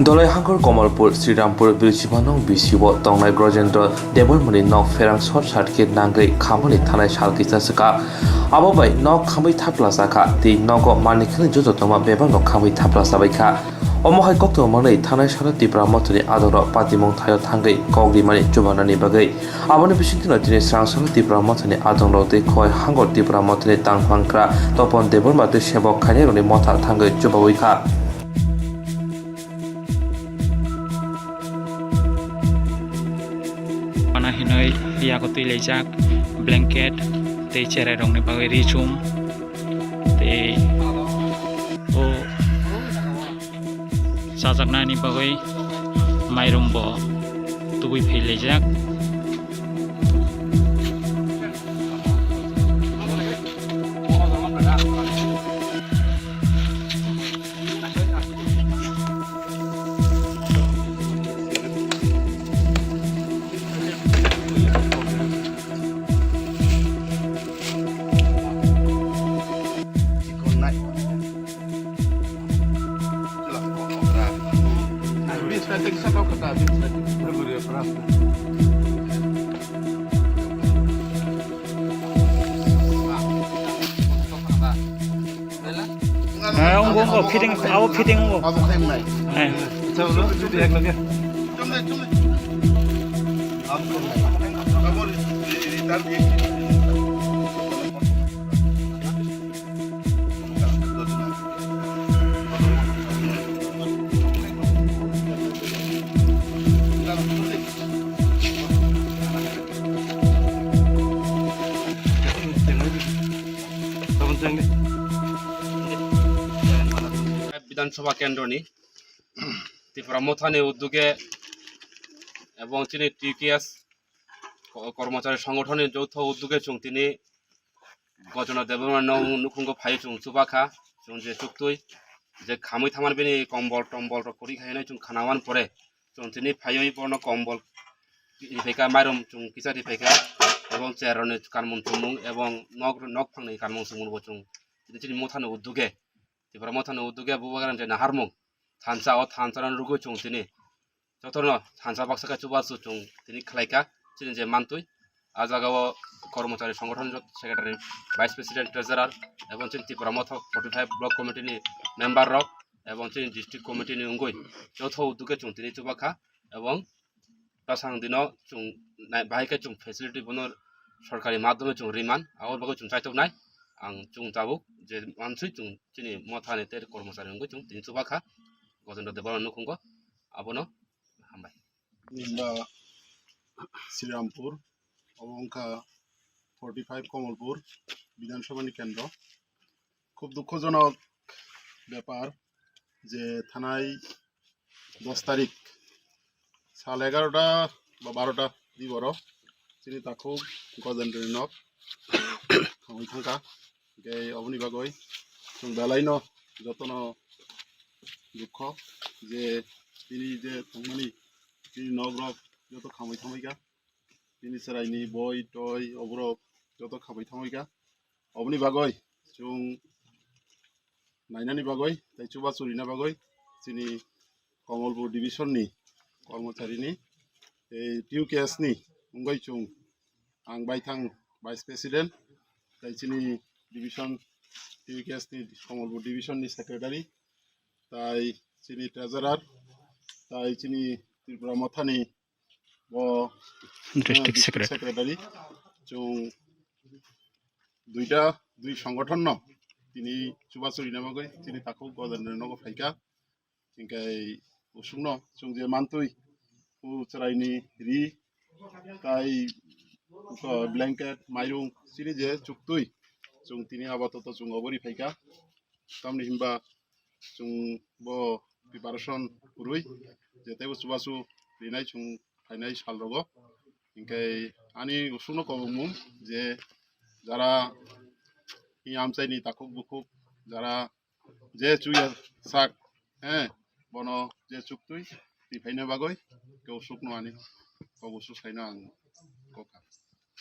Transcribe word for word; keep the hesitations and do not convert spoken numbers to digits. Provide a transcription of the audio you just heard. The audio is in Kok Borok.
Dolai Hangkor Komolpur, Srirampur, Birsibanong bisi o tongnai Grojendra Debbarmani nok pherang short circuit nangwi khamani thanai sal kisa swkha. Abo bai nok khamwi thapla chakha, tei nogo manwi khani joto tongma bebak no khamwi thapla chabaikha. Omo hai koktwma manwi thanai salo Tipra Mothani adongrok patimung thaio thangwi kok rimani chubanani bagwi. Aboni bisingtwi no tini srang salo Tipra Mothani adongrok tei Khowai Hangkor Tipra Mothani tangphangkra Topon Debbarma tei sebok khainairokni motha thangwi chubawi kha. Mana hinoi yago twi laijak blanket tei cherai rokni bagwi ri chum tei o chajaknani bagwi mairum bo tubui phai laijak. Eh, wngkha, wngkha, fitting, abo fitting wngkha. Abo khe wngnai. Eh. Chalo, chalo, chalo, ek lage. Bidhan Sabha kendroni Tipra Mothani uddoge ebong chini T K S ko-, kormochari songothonni joutho uddoge chwng tini Gajendra Debbarma no nukhungo phaiwi chwng chubakha, chwng je chuktwi je khamwi thangmani bini kombol tombol rok kwrwi khainai chwng khanawan pore chwng tini phaiwi bono kombol riphaikha, mairum chwng kisa riphaikha, ebong chair rokni kanmung chumung ebong nok, nok phangni kanmung chumung bo chwng tini chini mothani uddoge, Tipra Mothani uddoge bubagrani je naharmung thansa, o thansa rok rwgwi chwng tini jotono thansa baksa khe chubachu chwng tini khlaikha chini je mantwi. A jagao kormochari songothon jot secretary, vice president, treasurer ebong chini Tipra Motha forty five block committee ni member rok ebong chini district committee ni wngwi joto uddoge chwng tini chubakha ebong bwsang dino chwng nai-, bahai khe chwng facility bono sorkari madhyome chwng riman, aboni bagwi chwng chaitoknai. Ang chwng tabuk je manswi chwng chini mothani tei kormochari wngwi chwng tini chubakha Gajendra Debbarma nukhungo, abono hambai. Himba Srirampur, obo wngkha forty five Komolpur Bidhan Sabha ni kendro. Khub dukhojonok bepar je thanai dos tarik sal egarota ba barota di boro chini takhuk Gajendra ni nok thangwi thangkha. Hingke oboni bagwi chwng belaino jotono dukho je tini je thangmani chini nok rok joto khamwi thangwi kha. Bini chwraini boi toi oborok joto khabai thangwi kha. Oboni bagwi chwng nainani bagwi tei chubachu rina bagwi chini Komolpur division ni kormocharini tei T U K S ni wngwi chwng ang baithang vice president tei chini division T U K S ni Komolpur division ni secretary tai chini treasurer tai chini Tripura Mothani bo, district eh, district secretary. Secretary. Chwng duita dui songothon no tini chubachu rina bagwi chini takhuk Gajendra nogo phaikha. Hingke usukno chwng je mantwi o chwraini ri tai blanket, mairung chini je chuktwi chwng tini apatot chwng obo ri phaikha. Tamni hinba chwng bo preparation kwrwi je teibo chubachu rinai chwng phainai sal rogo. Hingke ani usukno kobongmung je jara i amchaini takhuk bukhuk jara je chuya sak, eh, bono je chuktwi twi phaina bagwi ke usukno ani kok usuk saino ang kok.